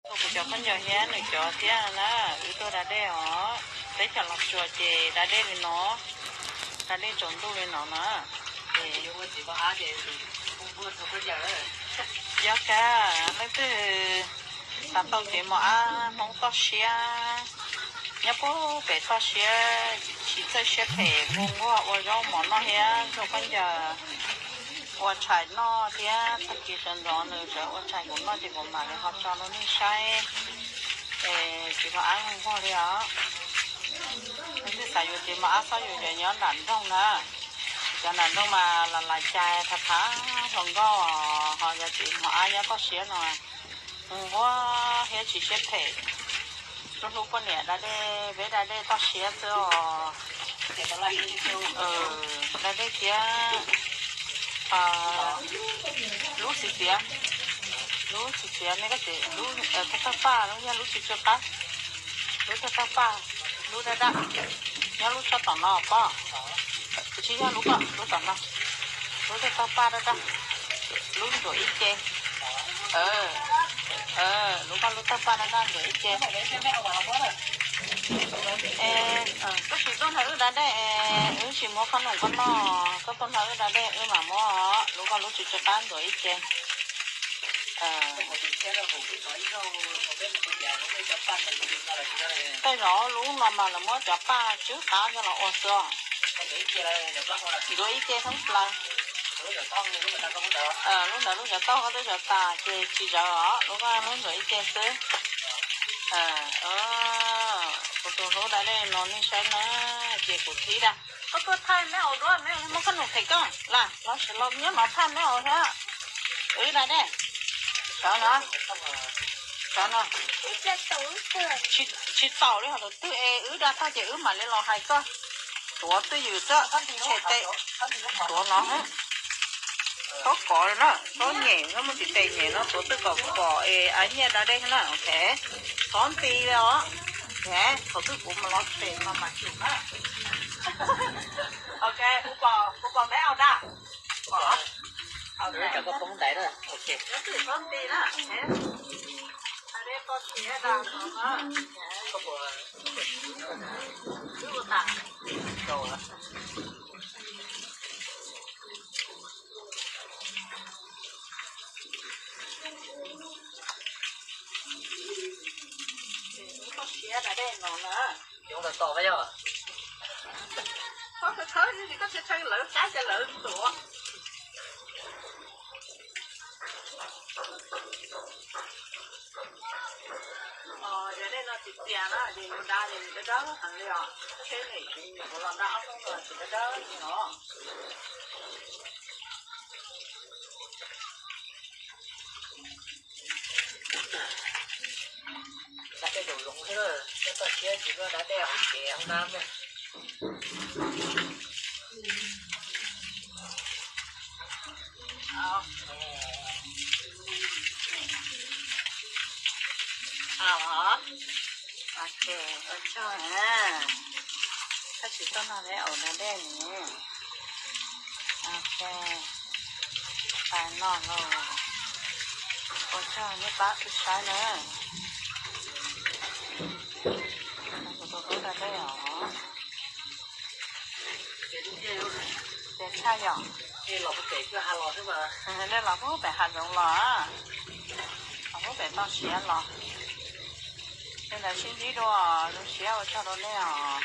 Kuv cov khaub ncaws thiab nws cov thiab na, wb tuaj da dej os. Teb chaws Los Tsuas ces da dej li no, da dej tsaus ntuj li no na. Ces yog kab leej twg xav tau kev mos ab Hmoob toj siab nyob puag pem toj siab, tsis txawj siab phem, nquag nquag ua zaub mov noj thiab ntxuag khaub ncaws ua tshais noj thiab tag kis sawv ntxov nws sawv ua tshais kuv noj ces kuv mam li ho tso rau nej saib. Es tsis mos ab nquag li os. Leej twg xav yuav kev mos ab xob yuav cov nyob nram nroog na. Cov nram nroog mas las las cai thav thav hluas nkauj, ho yog tsis mos ab nyob toj siab no nquag thiab tsis siab phem. Hlub hlub poj niam da dej, peb da dej toj siab xwb os. Da dej thiab lub txiv txiav, lub txiv txiav, nej koj txiv lub thawj thawj paj, lub yog lub tsis tsw qab, lub thawj thawj paj, lub daj daj, nyob lub tsob tom no pob, tsis yog lub ko, lub tom no, lub thawj thawj paj daj daj, lub ntsuam ib ce. Lub ko lub thawj paj daj daj ntsuam ib ce. Koj tsis tuaj nrog wb da dej, wb tsis muab khob noom koj noj, koj tuaj nrog wb da dej wb mam muab lub ko lub tsis tsw qab ntxuav ib ce. Tej zaum lub no mas lawv muab cov paj tsw qab coj los ua xwb. Ntxuav ib ce thoob plaws. Lub ntawd lub cov tauj koj twb cov tas ces tsis zawv os, lub ko lub ntxuav ib ce xwb. Kuv tus hlub da dej no nej saib na, ces kuv thib da. Koj tuaj thaij meb aus duab, meb muab koj num them koj las los sis los nyob no thaij meb aus thiab. Wb da dej. Cov no, cov no tsis txaus li ho tus twg es wb da tag ces wb mam li los hais koj. Tuav twj ywm xwb, tshem tes, tuav no. Txhob kov li na, txhob nyem, txhob muab tis tes nyem no, tuav twj kom pom es a nyiaj da dej na, ok. Txhob nti li os. Thaum twg kuv mus los pem no mas tsum na. Ok, kuv pom meb au da. Pom. Txhob nti na. Koj siab da dej no na. Yoov tom tom yog. Koj tshawb tshawb, koj tshawb tshawb lawv qab ces lawv tuav. Yog dej no tsis tias na ces yuav da ces dawb dawb heev li os. Koj seb ne, kuv los da ob hnub no tsis dawb dawb li no. Da dej zoov zoov xwb, coj toj siab tsis muaj da dej hauv kev hauv nab. Ok, ua tsaug na. Koj tsis tuaj noj peb aus da dej ne. Ok, pais noj lauj. Ua tsaug nej pab wb saib na. Kuv tus hlub da dej os. Ces tshaj yom. Nej los puag pem hav zoov los, los puag pem toj siab los. Li ntawd sib ntsib dua, zoo siab ua tsaug rau nej os.